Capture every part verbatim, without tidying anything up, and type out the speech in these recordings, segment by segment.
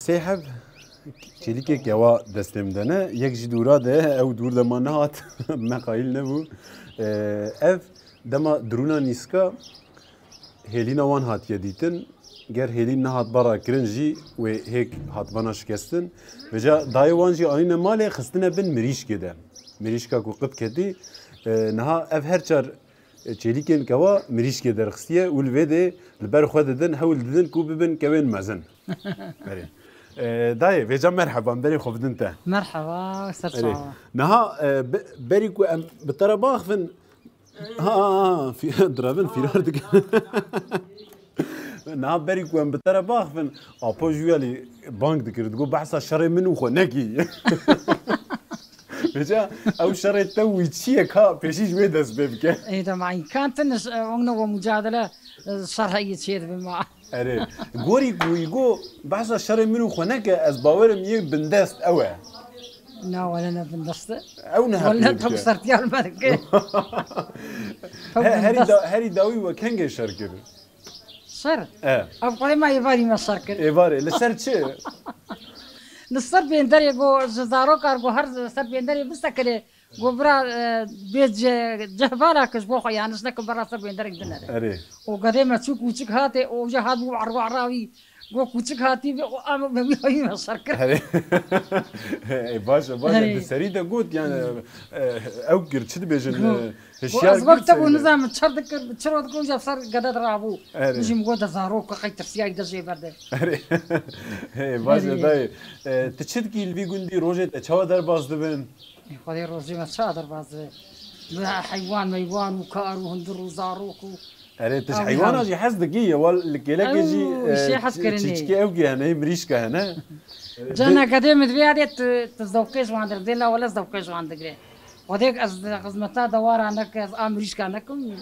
Sê heb çêlîkê kewa destê min de ne, yek jî dûra de, ew dûr de ma nehat, me qayîl nebû. Ee, ev dema dirûna nîska hêlîna wan hatiye dîtin. Ger hêlîn nehat bera kirin jî wê hêk hatibana şikestin. Vêca dayê wan jî anîne malê, xistine bin mirîşkê de. Mirîşka ku qip ketî. Ee, niha ev her çar çêlîkên kewa mirîşkê derxistiye û li vê dê li ber xwe didin, hewl didin ku bibin kewên mezin. Erê. Ee, dayê, vêca merheba, em berê xwe bidin te. Merheba, ser Erê. Çava. Niha, e, be-, berî ku em bi te re baxivin, ha, ha, ha, fî-, direvin, fîrar dikin. Niha berî ku em bi te re baxivin, Apo Jûyalî bang dikir, digot, "Behsa şerê min û xwe nekî." Vêca ew şerê te wî çi ye ka pêşî ji wê dest pê bike? Ê, de ma îmkan tune, e, û ne we mucadele, e, şer heye çê dibe ma. Erê. Gorî ku wî got, "Behsa şerê min û xwe neke, ez bawerim yê bindest ew e." Na, wele ne bindest e. Ew ne Wele hepî tu dike. Sertiyar me dike. He, herî da-, herî dawî we kengê şer kir? Şer? E. Ev qolê me êvarî me şer kir. Êvarê, li ser çi? Li ser bênderê go, ji zaroka go her ser bênderê bisekirê. Go bira, e, bê ce-, cehbala ke ji bo xwe yaniş neke bera ser bênderek dinere. Erê. O gedê me çû kûçik hatê, o jî hat bû arwa rawî. Go kûçik hatî ve, o ama me wî hayî me şer kir. Erê. E, baş e, baş e. Erê. Di serî de got, yani, e, ew kir, çi dibêjin, Go. E, Go hişyar ez kir wek te serî bû de. Nizam çer dikir, çiro dikir, uca ser gede de rabû. Erê. Jim go de zarok, qey tirsiyayî de jê berde. Erê. Hey, baş e, Erê. Dayê. E, tu çi dikî li vî gundî rojê te çawa derbas dibin? Ê, Xwedê rojê me çawa derbas dibe? Bi heywan meywan û kar û hundir û zarok û Erê, tu ji Ew heywana hal. Jî hez dikî, ye wal li kêlekê Ew jî, e, işê hez çi-, kirinê. Çiçkê ew kê hene, mirîşka hene. Cana Bi- gedê min divê adê tu, tu zewqê ji wan digre. Dê la wele zewqê ji wan digre. Xwedê ez xizmeta dewara neke, ez a mirîşka nekim.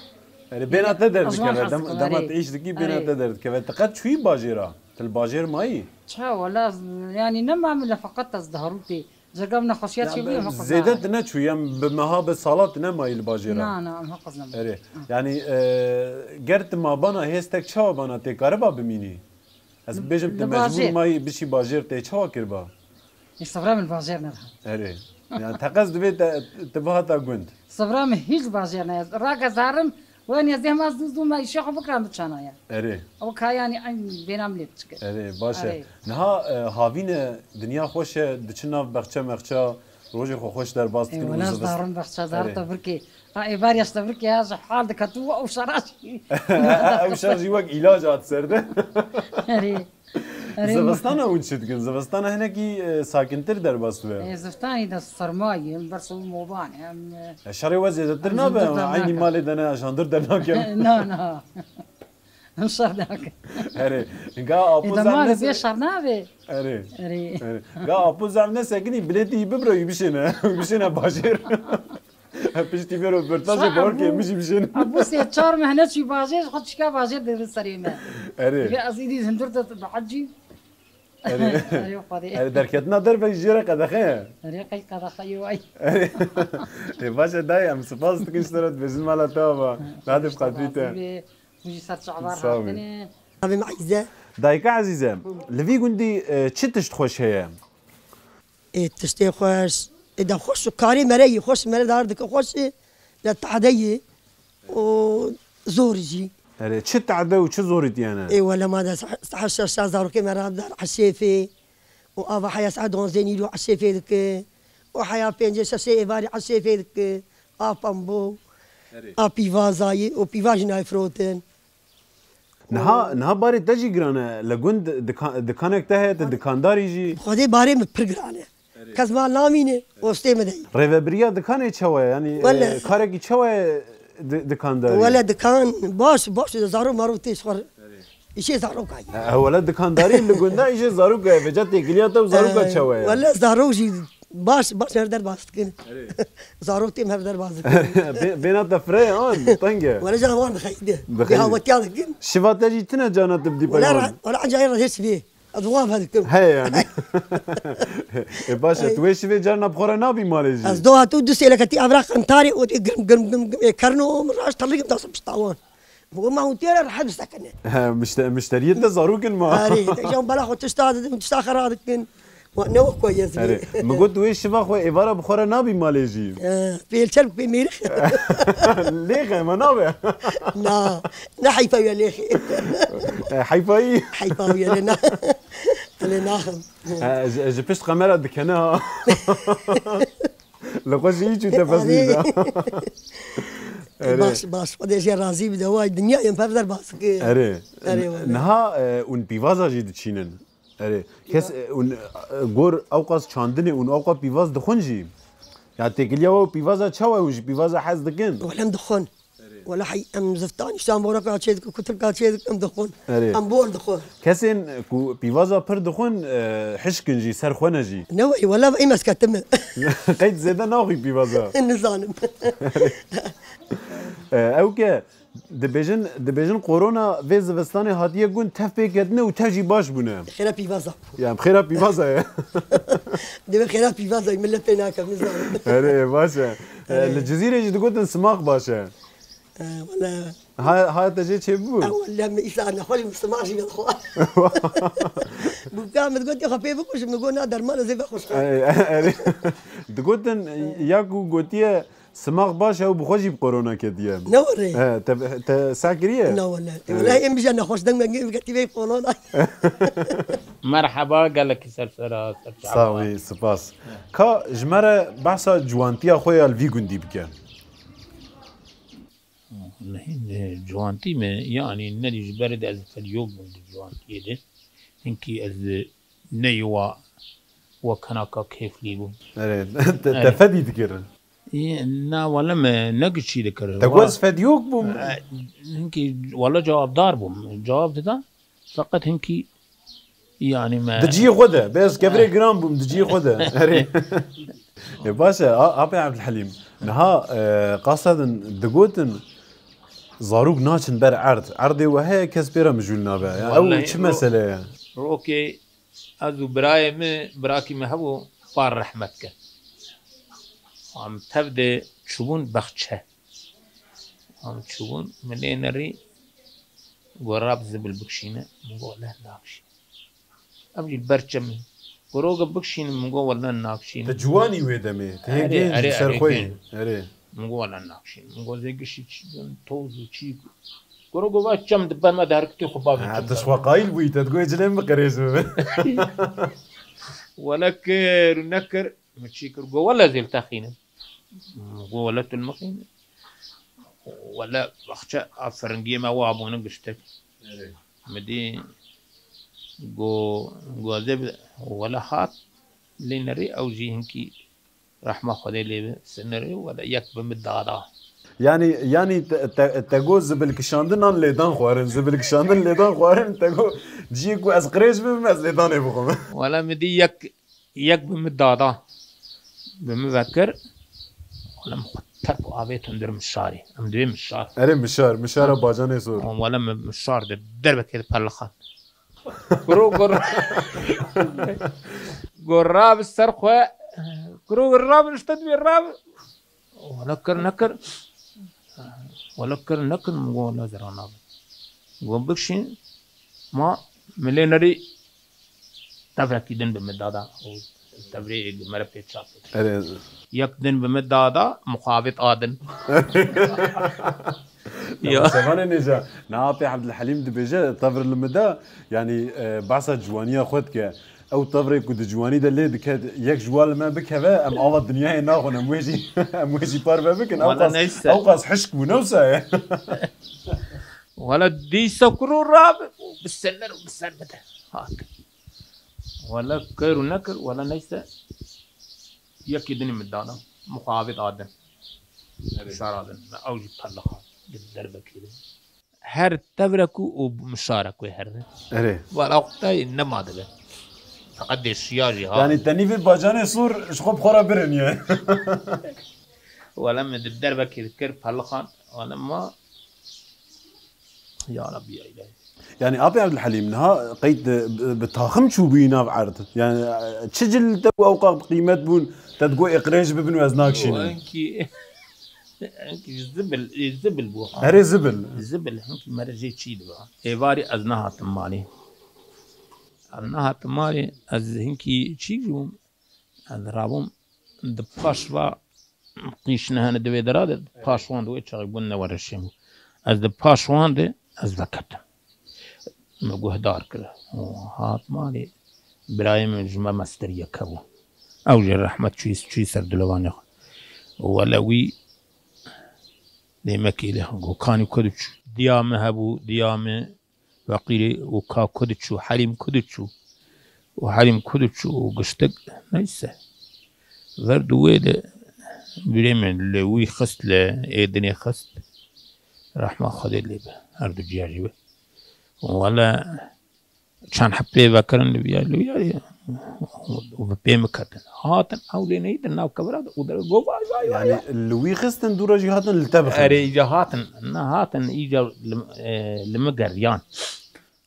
Erê, bêna te derdikeve, Ez wan dem-, hez dema dikim, tu erê. Îş dikî, bêna Erê. Te derdikeve. Tu qet çûyî bajêra? Tu li bajêr mayî? Ça, wele ez, yanî nema min le feqet ez diherûtê. Cerga min nexweşiya Ya, çêbûye, em xwe zêde zarim. Tu neçû, em bi meha, bi sala tu nemayî li bajêra. Na, na, em heqez nemayî. Erê. Ha. Yanî, e, ger tu mabana hêstek çawa bana tê kariba bimînî? Ez Li, bibêjim tu li mecbûr bajêr. Mayî biçî bajêr tê çawa kiriba? Ê, sebra min bajêr nedihat. Erê. Yani teqez divê te, tu bihata gund. Sebra min hîç bajêr ne. Rake zarim, Wen ez dê hema zû zû me îşê xwe bikira min çanaya. Erê. Ew ka yanî eyn bêna min lê biçik e. Erê, baş e. Erê. Niha, e, havîn e, dinya xweş e, diçin nav bexçe mexça, rojê xwe xweş derbas Ê, dikin û wela zivist-, zarûn bexçe zar Erê. Te virkê. Ha, êvarî ez te virkê ya ji hal dike tu ew şera jî. Ew şer jî wek îlac hat ser de. Erê. Erê, Zivistana hûn çi dikin? Zivistana hinekî, e, sakintir derbas dibe. E, zivistanî de serma ye, em ber sob û moban e, em, e, Ya şerê we zêdetir em nabe, jindir em eynî dernakevin. Malê de ne, jandir dernakevin. Na, na. Em şer nakin. Erê, ga E, apo de zam malê nese- bê şer nabe. Erê. Erê. Erê. Ga apo zam nesekinî, bilêtî bibro, wî bişêne. Wî bişêne bajêr. Piştî vê roportajê Şa bawer ke Ebû, min jî bijîn. Ebû sê çar mehne çû bajêr, xwe çika bajêr dêrin serê me. Erê. Ve ez îdî hundir de bihecî. Erê. Erê, Xwedê. Erê, derketina derve jê re qedexe ye. Erê, qey qedexe ye way. Erê. Ê, baş e dayê, em spas dikin ji te re dibêjin mala te ava. Hadi bi xatirî te. Hûn jî ser çavar Sağ olun. Hatine. Navê min Îze. Dayika Ezîze, li vî gundî, e, çi tişt xweş heye? Ê, tiştê xweş, ê, de xweş û karê mere yî, xweş mere dar dike xweş ê, de tade yî û zor jî. Erê, çi tade û çi zorî tiyane? Ê, wele ma de seh-, seh-, şeş zarokê me re dar eşêfê û ava heya saet donzdê nîro eşêfê dike û heya pêncê şeşê êvarî eşêfê dike. A pambo, Erê. A pîvazayî û pîva jî nayê firotin. Niha, niha barê te jî giran e. Li gund dika-, dikanek te heye, tu dikandarî jî. Xwedê barê min pir giran e. Kes mal namîne, ostê min de yî. Rêvebiriya dikanê çawa ye? Yanî, Wele. E, karekî çawa ye di-, dikandarî? Wele dikan baş, baş e, zarok marok tê ji xwe. Îşê zaroka yî. E, wele dikandarî li gunda îşê zaroka ye. Vêca têkiliya te û zaroka E, çawa ye? Wele zarok jî Baş, baş her derbas dikin. Erê. Zarok têm her derbas dikin. Bê-, bêna te fireye an, teng e. Were jana wan dixeyde. Dixeyde. Bê hawetiya dikin. Şiva te jî tine cana tu bidî Were peywan. Ra-, were ancayê re hês bê. Ez wan ve dikim. Heye yani. E, baş e, Ay. Tu wê şivê carna bi xwe re nabî malê jî. Ez do hatu du sêleketî evra qentarê û tê girm, girm, girm, girm, e, kerno, min raş terlikim da pişta wan. Bo ma hûn têre rehet bisekine. He, mişte-, mişteriyê te zarok in ma. Erê, te jan bela xwe tişta didin, tişta xera dikin. Wa ne wek ku yezî. Erê, min got wê şiva xwe êvara bi xwe re nabî malê jî. He, pêlçer bi pê mêrix. Lêxe, ma nabe. Na, ne heyfa wî lêxê. E, heyfayî. Heyfa wî ne na. Ele naxim. E, ji, ji pişt kamera dikene ha. Li xwe jî hiç û tefes Erê. nîda. Erê. Baş, baş. Xwedê jê razî bide. Way dinya em pev derbas kir. Erê. Erê wele. Niha, e, hûn pîvaza jî diçînin. Erê. Kes, e, hûn, e, gor ewqas çandinê hûn ewqa pîvaz dixwin jî. Ya têkiliya we û pîvaza çawa hûn ji pîvaza hez dikin? Wele em dixwin. Wele hey em ziftan îştan boreka çê dikin, kutirka çê dikin, em dixwin. Erê. Em bor dixwin. Kesên ku pîvaza pir dixwin, e, hişk in jî, ser xwe ne jî. Ne weyî, wele em ez ketime. Qeyd zêde naxwî pîvaza. Nizanim. E, ew ke dibêjin, dibêjin korona vê zivistanê hatiye gund tev pê ketine û tev jî baş bûne. Xêra pîvaza. Ya, xêra pîvaza ye. Divê xêra pîvaza ye, millet pê nake, nizanim. Erê, baş e. E, Erê. Li Cizîrê jî digotin simax baş e. E, wele. Ha, ha te jê çêbû? E, wele, min îsa nexweş bû, simax jî vedixwar. Bûka min digot, "Xwe pê bikujim", min got, "Na, derman ez ê vexweş." E, e, e, digotin, ya ku gotiye, simax baş e û bi xwe jî bi korona ketiye. Ne were? E, te, te seh kiriye? Na wele. E. Wele em bija nexweş deng mengê biketî vê korona. Merheba, gelekî ser sera, ser çava. Sax bî, spas. Ka ji me re behsa ciwantiya xwe ya li vî gundî bike. Lehîn, e, ciwantî me, yanî nedî ji berê de ez fediyok bûm di ciwantiyê de. Hinkî ez, e, ne yuwa wek hinaka kêflî bûm. Erê, te, te Erê. fedî dikir? Yê, na, wele me ne giçî dikir. Te Wa- got ez fediyok bûm? E, hinkî wele cewabdar bûm. Cewab dida. Feqet hinkî, yanî me Di cihê xwe de. Bê ez kevirê giran bûm, di cihê xwe de. Erê. E, baş e, a-, apê Ebdulhelîm. Niha, e, qasa din digotin, zarok naçin ber erd. Erdê we heye, kes pê re mijûl nabe. Ya, ew Wellahî çi ro-, mesele ye? Rokê ez û birayê min, birakî min hebû, xwar rehmet ke. Em tev de çûbûn bexçe. Em çûbûn, min lê nerî, got, "Rab zibil bikişîne." Min got, "Leh nakişîne." Em jî li ber çem in. Got, "Roge bikişînin." Min got, "Wele nakişînin." Te ciwanî wê demê, te yê Erê, genc erê, ser erê, xwe yî. genc. Erê. Min got, "Wele nakişînin." Min got, "Zê gişî çi, toz û çî." Got, "Roge va çem di ber me de herikitî xwe bavê Ha, çem tu de." ji xwe qayîl bûyî, te digot, "Cilên biqirêj bibe." Wele kir û nekir, min çî kir. Got, "Wele zê li te xînim." Min got, "Wele tu li min xînin." Wele baxçe a firingiyê me wa bûne giştek. Erê. Mi dî go, go ez ê bi-, wele hat lê nerî ew jî hinkî rehma Xwedê lê bi sinirî wele yek bi min dada. Yanî, yanî te, te, te got zibilkişandinan lêdan xwarin, zibilkişandin lêdan xwarin, te got ciyê ku ez qirêj bibim ez lêdanê bixwim. Wele mi dî yek Yek bi min dada. Bi min vekir. Olim xwe terk û avêtin dir mişarê. Em divê mişar. Erê mişar, mişara bacanê sor. Olim wele min mişar de derbekê de perlixan. Kuro gur. Gur rabi ser xwe. Kuro gur rabi işte divê rabi. Wele kir nekir. Wele kir nekir, min got wele zira nabe. Got bikşîn, ma milê nerî tevrekî din bi min dada. Û tevrê me re pê çap. Erê. Yek din bi min dada, muqavit a din. Ya. Ya. Sevanê nêja, na apê Ebdulhelîm dibêje, tevr li min da, yanî, e, behsa ciwaniya xwe dike. Ew tevrê ku di ciwanî de lê dike, yek ji wan li me bikeve, em ava dinyayê naxwin, em wê jî, em wê jî parve bikin. Wala Ewqas, neyse. Ewqas hişk bû, ne wisa ye? Wala dîsa kuro rabe, bi ser û bi ser bide. Hat. Wala kir û nekir, wala neyse. Yekî dinî min dana. Muqavit a din. Şar a din. Ew jî perlixa. Di derbekê de. Her tevrek û, û mişarek wê her. Erê. Wala qutayê nema dibe. Feqet dê şiya jî ha. Yanî te nîvê bacanê sor ji xwe bi xwe re birin ye. Wala min di derbekê dikir pelixan, wala ma, ya Rabbi ya Îlahî. Yanî Apê Ebdulhelîm niha qeyd bi, bi taxim çûbûyî nav erd. Yanî çi cil te û ewqax bi qîmet bûn, te digot ê qirêj bibin û ez nakşînim. Wengî Hinkî ji zibil, ê, zibil bû ha. Erê zibil. Zibil, hinkî merê jê çî dibe. Êvarî ez nehatim malê. Ez nehatim malê, ez hinkî çî bûm. Ez rabûm di paş va qîşine hene di vê dera de, di paş wan de wê çaxê bûn ne were şêm. Ez di paş wan de, ez veketim. Me guhdar kir. Û hat malê, birayê min ji me mestir yeke bû. Ew jê rehmet çûyî, çûyî ser dilovanê xwe. Wele wî dêmekî lê gokanî ku diçû. Diya min hebû, diya min feqîrê û ka ku diçû, Helîm ku diçû. Û Helîm ku diçû û giştik, neyse. Ver di wê de birê min li wî xist, li êdinê xist. Rehma Xwedê lê be, her du ciya jî be. Wele çend heb pê vekirin li vîya, li vîya û bi pê min ketin. Hatin, ew lê neyî di nav kevira de û de go vay, vay, vay, Yani vay. Li wî xistin dû re jî hatin li te bixin. Erê, îca hatin, ne hatin, îca li, e, li min geriyan.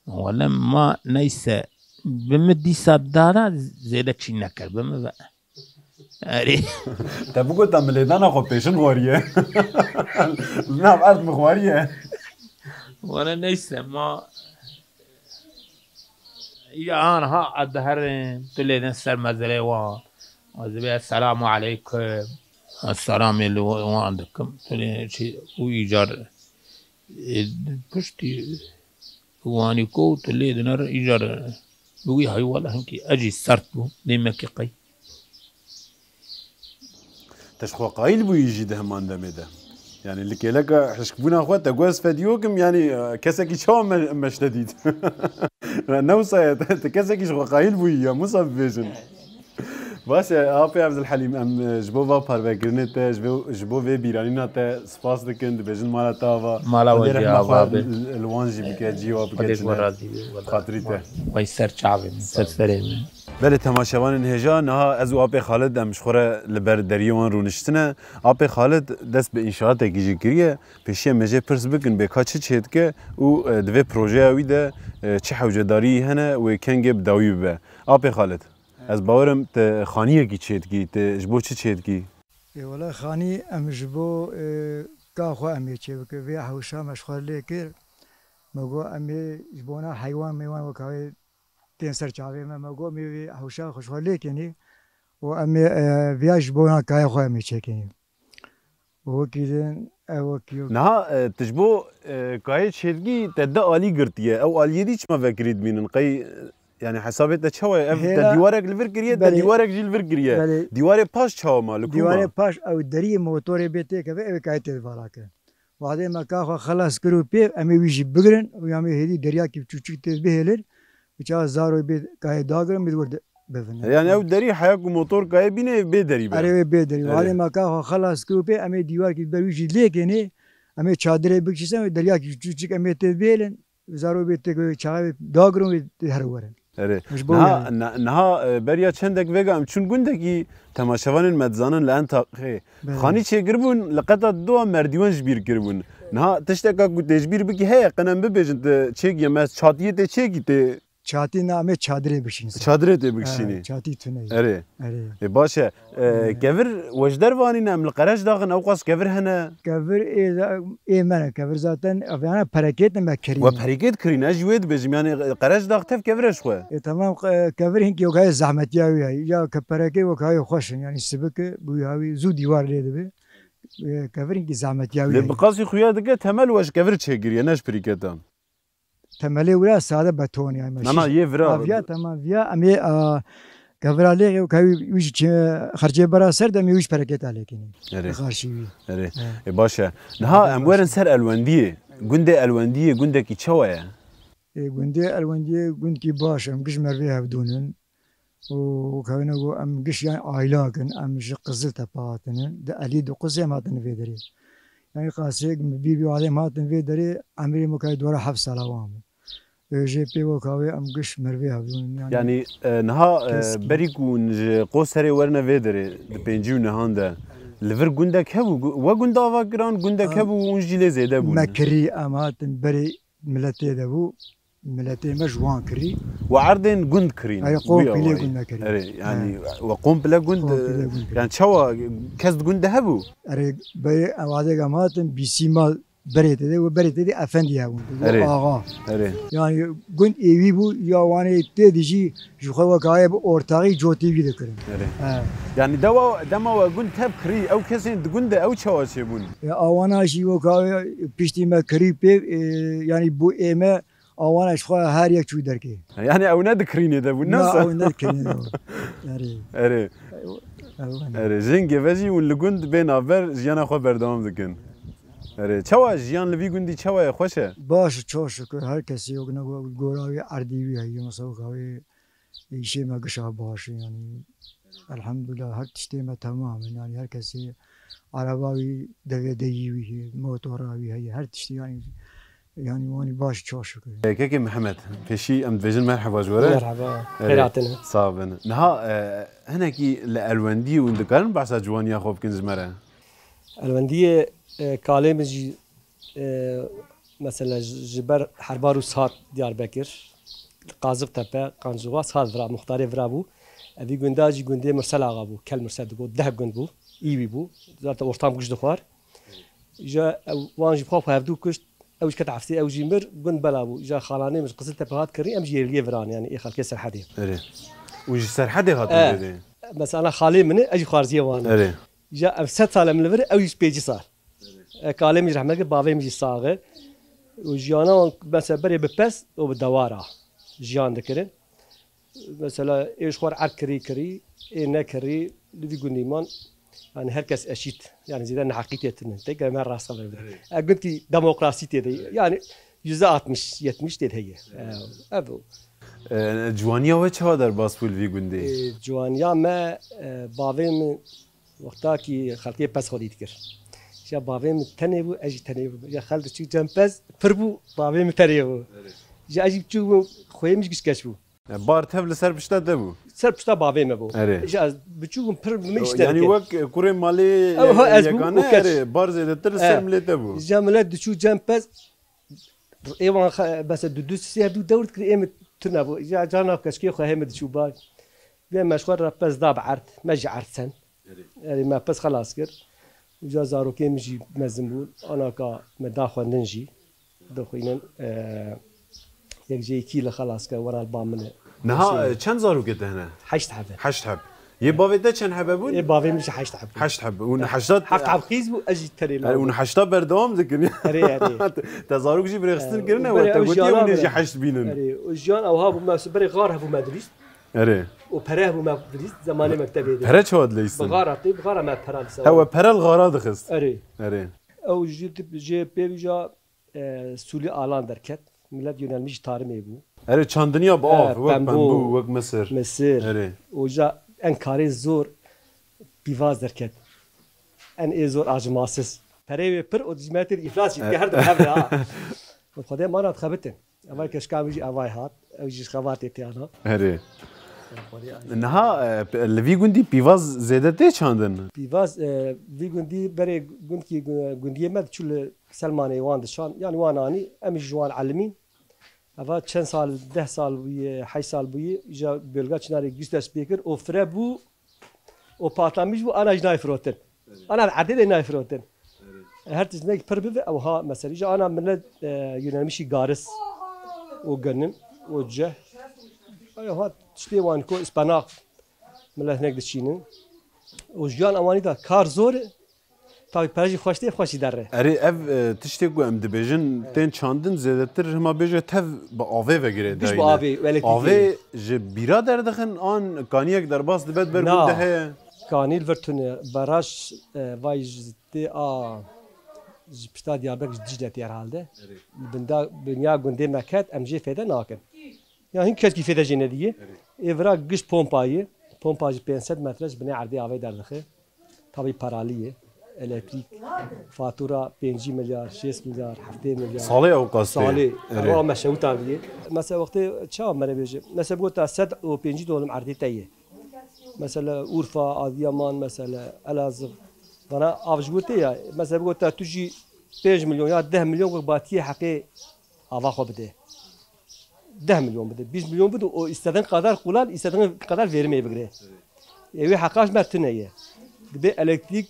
Wele ma neyse, bi min dîsa dada zêde çî nekir, bi min ve. Erê. Te bigota milêdana xwe pêşin xwariye. Li nav erd min xwariye. Wele neyse, ma ya anha ez diherim, tu lê din ser mezrê wan. Ez dibê, "Esselamu aleykum." Ez selamê li wan dikim. Tu lê çi û îcar, e, piştî wanî ku tu lê diner îcar bi wî hay wele hinkî ez jî sert bû. Dêmekî qey. Te ji xwe qayîl bûyî jî di heman demê de. Yani li kêleka hişkbûna xwe te got ez fedî wek im, yani, e, kesekî çawa me, me ji te dît? Ne wisa ye, te, te kesekî ji xwe qayîl bûyî ya, wisa bibêjin. Baş e, Apê Evdilhelîm, em, e, ji bo va parvekirinê te, ji bo, ji bo vê bîranîna te spas dikin, dibêjin mala te ava. Mala we jî ava be. Xwedê rehma xwe li, li wan jî bike, cî wa bike çine. Xwedê razî be, wela. Xatirî te. Wey ser çavê min, ser serê min. Belê, temaşevanên hêja, niha ez û Apê Xalid em ji xwe re li ber deriyê wan rûniştine. Apê Xalid dest bi înşaatekî jî kiriye. Pêşiya me jê pirs bikin bê ka çi çêdike û, e, di vê projeya wî de, e, çi hewcedarî hene wê kengê bi dawî bibe. Apê Xalid, ez bawerim te xaniyekî çêdikî, te ji bo çi çêdikî? Ê, wele xanî em ji bo, e, ka xwe em ê çêbikin. Vê hewşa me ji xwe lê kir. Me got em ê ji bona heywan meywan weka wê tên ser çavê me. Me got em ê vê hewşa xwe ji xwe lê kenî û em ê, e, viya ji bona kaya xwe em ê çêkenî. Û wekî din, ew wekî yok. Niha, e, tu ji bo, e, kayê çêdgî te du alî girtiye. Ew aliyê dî çima vekirî dibînin? Qey, e, yani hesabê te çawa ye? Ev te Hêla dîwarek li vir kiriye, te Belê. dîwarek jî li vir kiriye. Belê. Dîwarê paş çawa ma? Li ku ma? Dîwarê paş ew deriyê motorê bê têkeve, ew ê kayê tê vala kirin. Wadê me ka xwe xelas kir û pê, em ê wî jî bigirin û ya me hêdî deryakî çûçik tê bihêlin. Û çawa zaroy bê kayê dagirin, bê wir de bivin. Yani ew derî heya ku motor kayê bîne bê derî be. Erê wê bê derî. Erê. Wadê me ka xwe xelas kir û pê, em ê dîwarkî ber wî jî lê kenê. Em ê çadirê bikişîsin, deryakî çûçik em ê tê bihêlin. Zaro bê tê ku çawa wê dagirin wê tê her werin. Erê. Ji bo Niha, yani. na-, niha, e, beriya çendek vêga em çûn gundekî temaşevanên me dizanin li Entaqê. Belê. Xanî çêkiribûn, li qeta diwa merdîwan ji bîr kiribûn. Niha tişteka ku tê ji bîr bikî heye, qenem bibêjin, tu çêkî, me çatiyê tê çêkî tê Çatî na, em ê çadirê bişîn. Çadirê tê bikişînî. Ha, çatî tune ye. Erê. Erê. Ê, baş e. E, Erê. Kevir we ji dervanî ne, em li Qereç daxin, ewqas kevir hene? Kevir ê, ê me ne, kevir zaten, ev yana perekêt me kirî. We perekêt kirî ne, ez jî wê dibêjim, yani Qereç dax tev kevir e ji xwe. E, tamam, e, kevir hinkî wekayê zehmetiya wî ye. Ya ke perekê wekayê xweş in, yani sibik e, bi wî hawî zû dîwar lê dibe. E, kevir hinkî zehmetiya wî ye. Lê bi qasî xuya dike temel we ji kevir çêkiriye, ne ji pirîketan. Temelê wira sade beton yani. Na, na, yê vira. Ha, viya, tamam, viya. Em ê, a, kevira lê, ka wî, wî jî çi-, xercê bera ser de em ê wî jî perekêta lê kenî. Erê. Xarşî wî. Erê. He. E, baş e. Niha em werin ser Elwendiyê. Gundê Elwendiyê gundekî çawa ye? E, gundê Elwendiyê gundkî baş e. Em giş mervê hevdûn in. û kevine got, em giş yan aylak in, em ji Qizil Tepe hatine. Di Elî du qizê em hatine vê derê. Yani qasê min bîr bî, wadê em hatin vê derê, emrê min kay dora heft sala wan bû. Ê, jê pê weka wê em giş mervê hevdûn in, yani Yani, e, niha, e, keskî. Berî ku hûn ji Qoserê werine vê derê, di pêncî û nehan de, li vir gundek hebû, gu-, we gund ava kiran, gundek Em hebû, hûn jî lê zêde bûn? Me kirî, em hatin berê miletê de bû. Miletê me ji wan kirî. We erdên gund kirîn. Erê, komple gund me kirî. Erê, yanî we komple gund, komple gund kirî. Yani çawa kes di gund de hebû? Erê, bê ewazê gematin bîsî mal berê tê de, we berê tê de efendî hebûn. Erê. Axa. Erê. Yani gund êvî bû, ya wanê tê de jî ji xwe wek aye bi ortaxî cotî wî dikirin. Erê. He. Yani dewa, dema we gund tev kirî, ew kesên di gund de ew çawa çêbûn? E, awana jî wek aye piştî me kirî pê, e, yani bû ê me Awana ji xwe her yek çû derkê. Yani ew ne di kirînê de bûn, ne wisa? Ew ne di kirînê de bûn. Erê. Erê. Ew, ew ne. Erê, jingê ve jî hûn li gund bê navber jiyana xwe berdewam dikin. Erê, çawa jiyan li vî gundî çawa ye, xweş e? Baş, çok şükür, her kesî yok ne gora wî erdî wî heye, mesela wî Îşê me gişa baş e, yani elhamdülillah her tiştê me temam e, yani her kesê araba wî, devê deyî wî heye, motora wî heye, her tiştê yani, yani wanî baş çok şükür. Kekê Mihemed, pêşî em dibêjin merheba ji we re. Merheba, erê, xêr hatine. Sağ bin. Niha, e, hinekî li elwendiyê hûn dikarin behsa ciwaniya xwe bikin ji me re? Elwendiyê, e, kalê min jî, e, mesela ji, ji ber Herbar û Sat Diyarbekir, Qazixtepe, Qancixwaz hat vira, muxtarê vira bû. Evî gunda jî gundê Mirsel Axa bû, Kel Mirsel digot, deh gund bû, î wî bû. Zaten ortam giş dixwar. Ja ew, wan jî xwe xwe hevdû kuşt, ew jî ket heftê, ew jî mir, gund bela bû. Ja xalanê min ji Qiziltepe hat kirî, em jî êliyê viran, yani ê xelkê Serhedê. Erê. Û ji Serhedê hatin, e, vêrê? Mesela xalê min e, ez jî xwarziyê wan im. Erê. Ja ev sed sal em li vir, ew jî pêncî sal. E, kalê min jî rehmet kir, bavê min jî sax e. Û jiyana wan mesela berê bi pez û bi dewar a jiyan dikirin. Mesela ê ji xwe re erd kirî kirî, ê nekirî, li vî gundî man. Yani her kes eşît. Yani zêde neheqîtê tune. Tek me rast xeber bide. Evet. E, gundkî demokrasî tê de. Evet. Yani yüzde altmış, yetmiş tê de heye. Evet. E, ev o. E, ciwaniya we çawa derbas bû li vî gundê? E, ciwaniya me, e, bavê min Wexta ki xelkê pez xwedî dikir. Ya bavê min tenê bû, ez jî tenê bûm. Ya xelk diçû cem pez pir bû, bavê min tenê bû. Erê. Ya ez jî biçûk bûm, xweyê min jî giş keç bû. E, bar tev li ser pişta te bû? Ser pişta bavê me bû. Erê. Ya ez biçûk bûm, pir min jî tenê. Yani wek kurê malê yekane, erê, bar zêdetir li ser milê te bû. Ya millet diçû cem pez, ê wan xe-, mesela du du sê du dewr dikir, ê min tune bû. Ya carna keşkê xwe hê min diçû bar. Vê me ji xwe re pez da bi erd, me jî erd sen. Erê. Erê, me pez xelas kir. Uca zarokê min jî mezin bûn. Anaka me da xwendin jî. Dixwînin, e, yek jê yekî li xelas kir, wera li ba min e. Niha, e, çend zarokê te hene? Heşt heb e. Heşt heb. Yê bavê te çend hebe bûn? Ê bavê min jî heşt heb bûn. Heşt heb. Hûn heşta heft heb qîz bû, ez jî tenê. Erê, hûn heşta berdewam dikin. Erê, erê. Te zarok jî birêxistin kirine we, te gotiye hûn ê jî heşt bînin. Erê, û jiyan ewha bû, me berê xar hebû me dilîst. Erê. Û pere hebû me dilîst, zemanê mektebê de. Pere çawa dileyistin? Bi xara tê, bi xara me pera disa. He, we pere li xara dixist. Erê. Erê. Ew jî tip jê pê vîja, e, sûlî alan derket. Millet yönelmiş tarımê bû. Erê, çandiniya bi av, e, wek pembû, pembû, wek misir. Misir. Erê. Oca en karê zor pîvaz derket. En ê zor acımasız. Perê wê pir û dijmetê îflas jî, e, her du hev re ha. Xwedê mana dixebitin. Eva keşka min jî evay hat. Ew jî ji xebatê tê ana. Erê. Xwedê. Niha, e, pe-, li vî gundî pîvaz zêde tê çandin? Pîvaz, e, vî gundî berê gundkî gu-, gundiyê me diçû li Selmanê wan dişan, yani wan anî, em ji wan elimîn. Eva çend sal, deh sal bûye, heşt sal bûye, îja bölga çinarê giş dest pê kir û fire bû û patlamiş bû, ana jî nayê firotin. Ana erdê de nayê firotin. Her tişt nek pir bibe, ew ha mesela, îja ana millet, e, yönelmişî garis û genim û ceh. Ew ha tiştê wan ko ispenak millet nek diçînin. Û jiyan ewanî da kar zor e. Tabii pere jî xweş tê, xweş jî derre. Erê, ev, e, tiştê ku em dibêjin, evet, tên çandin zêdetir hima bêje tev bi avê ve girêdayî ne. Giş bi avê, elektrîkê. Avê ji bîra derdixin an kaniyek derbas dibe di ber gund de heye? Na. Kanî li vir tune, baraj, e, vay ji tê a, ji pişta Diyarbekir ji Dicle tê herhalde. Erê. Binda, binya gundê me ket, em jê fêde nakin. Ya hin keşkî fêde jê nediyê. Erê. Ê vira giş pompa ye. Pompa ji pênc sed metre ji binê erdê avê derdixe. Tabî paralî ye. Elektrîk, fatura pêncî milyar, şêst milyar, heftê milyar. Salê ew qas tê. Salê. Erê. Ewa me şewitandî ye. Mesela wextê çawa me re bêje? Mesela bi gota sed û pêncî dolim erdê te ye. Mesela Urfa, Adiyaman, mesela Elazığ. Vana av ji wir tê ya. Mesela bi gota tu jî pênc milyon ya deh milyon wek batiyê heqê ava xwe bide. deh milyon bide, bîst milyon bide, o istediğin kadar kullan, istediğin kadar verim ê bigire. Ê wê heqaş me tune ye. Dibê elektrîk,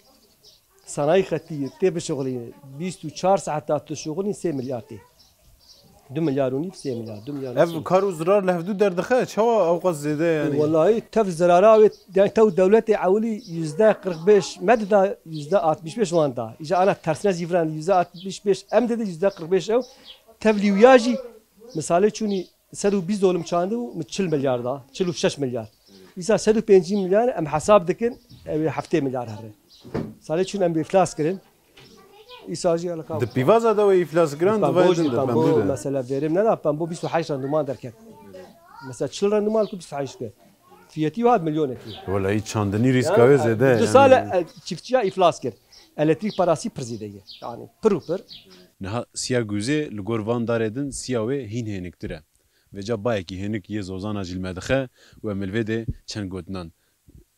sanayî xetî tê bişuxulîne, bîst û çar saeta tu şuxulîn sê milyar tê. Du milyar û nîv, sê milyar, du milyar û nîv, sê milyar. Ev kar û zirar li hevdû derdixe, çawa ewqas zêde ye yanî? Wellahî tev zirara wê, yani tev dewletê ewilî yüzde kırk beş me dida, yüzde altmış beş wan da. Îca ana tersine jî viran yüzde altmış beş em didi, yüzde kırk beş ew. Tevlî wîya jî misalê çûnî sed û bîst dolim çandibû, min çil milyar da, çil û şeş milyar. Îsa sed û pêncî milyar em hesab dikin, ew ê heftê milyar here. Salê çûn em bê îflas kirin. Îsa jî elaka. Di pîvaza de wê îflas kiran, Pembo divayê jî, din de, Pembo pembo de. Mesela verim neda, Pembo bîst û heşt renduman derket. Mesela çil renduman ku bîst û heşt ke. Fiyatî hat milyonekî. Wela, hîç çandinî rîska wê zêde ye, du yani. Sal e, çiftçiya îflas kir. Elektrîk parasî pir zêde ye. Yani pir û pir. Niha siya guzê li gor van darê din siya wê hîn hêniktir e. Vêca bayekî hênik yê zozana jî li me dixe û em li vê dê çend gotinan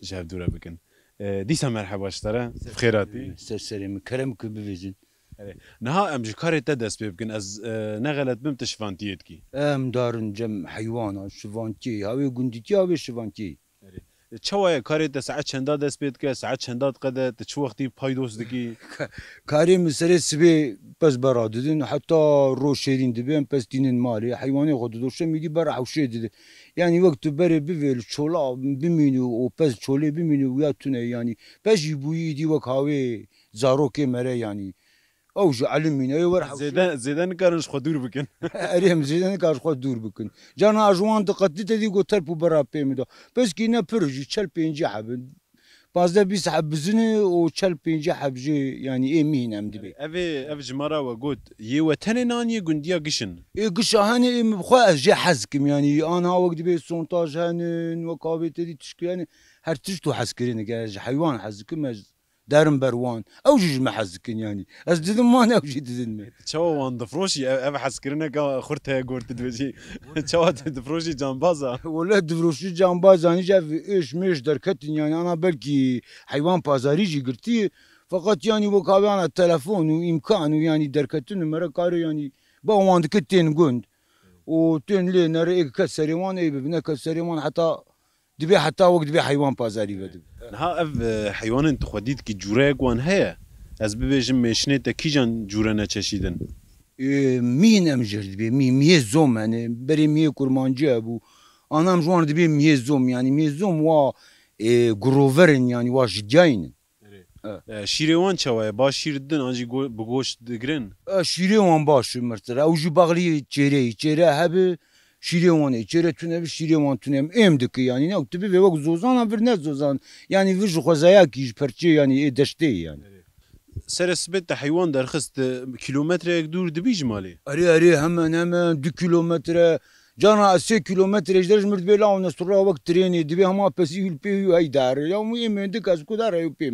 ji hev dû re bikin. E, dîsa merheba ji te re, bi xêr hatî. Ser serê min, kerem ku bivêjin. Erê. Niha em ji karê te dest pê bikin. Ez, e, ne xelet bim, tu şivantiyê dikî. Em darin cem heywana, şivantiyê, ha wê gundîtiya, ha wê şivantiyê. Erê. E, çawa ye karê te, saet çenda dest pê dike, saet çenda diqede, tu çi wextî paydos dikî? Ka-, karê min serê sibê pez bera didin, heta roj şêrîn dibe, em pez tînin malê, heywanê xwe didoşe, mîdî bera hewşê dide. Yani wek tu berê bivê li çola bimînî û pez çolê bimînî û ya tune yani. Pez jî bûyî îdî wek hawê zarokê mere yani. Ew ji elim mîne, ew wer hewşê. Zêde, zêde nikarin ji xwe dûr bikin. Erê, em zêde nikarin ji xwe dûr bikin. Carna ji wan diqetî te dî got terp û bera pê min de. Peskî ne pir jî çel pêncî heb in. Pazdeh bîst heb bizin e û çel pêncî heb jê, yani ê mîn em dibê. Ev ê, ev jimara we got, yê we tenê nan yê gundiya giş in? Ê gişa hene, ê min bi xwe ez jê hez dikim, yani ana wek dibê sontaj henin, wek avê te dî tişkî henin, her tişt û hez kirin, ez ji heywan hez dikim, ez derim ber wan. Ew jî ji me hez dikin yani. Ez didim wan, ew jî didin me. Çawa wan difroşî? Ev, ev hezkirineka xurt heye, gor tu dibêjî. Çawa tu difroşî cambaza? Wele difroşî cambaza, yani ji ev êş mêş derketin yani. Ana belkî heywan pazarî jî girtî. Feqet yani wek havê ana telefon û îmkan û yani derketin û mere karê yani ba wan dike tên gund. Û tên lê nere ê kes serê wan ê bibe, ne kes serê wan heta Dibê heta wek dibê heywan pazarî vedibe. Niha ev, e, heywanên tu xwedî dikî cûreyek wan heye? Ez bibêjim mêşinê te kîjan cûre ne çeşîd in? E, mîn em jêr dibê, mî-, miyê zom hene, berê miyê kurmancî hebû. Ana em ji wan dibê miyê zom, yani miyê zom wa, e, grover in, yani wa jidiyayîn in. Erê. E. E, şîrê wan çawa ye? Baş şîr didin an jî go-, bi goşt digirin? E, şîrê wan baş e, mirtir. Ew jî baxlî çêreyî. Çêre hebe, şîrê wan ê. Çêre tune bi, şîrê wan tune. Êm dike yani. Ne, tu bivê wek zozana vir ne zozan. Yani vir ji xwezayakî, ji perçê yani ê deştê yani. Erê. Serê sibê te heywan derxist, e, kîlometreyek dûr dibî ji malê? Erê, erê, hemen, hemen du kîlometre. Cana ez sê kîlometre ji der ji mir dibê law Nesrullah wek trênê. Dibê hema pesî wî li pê wî hey dar. Ya wî ê mendik ez ku dar heyo pê min.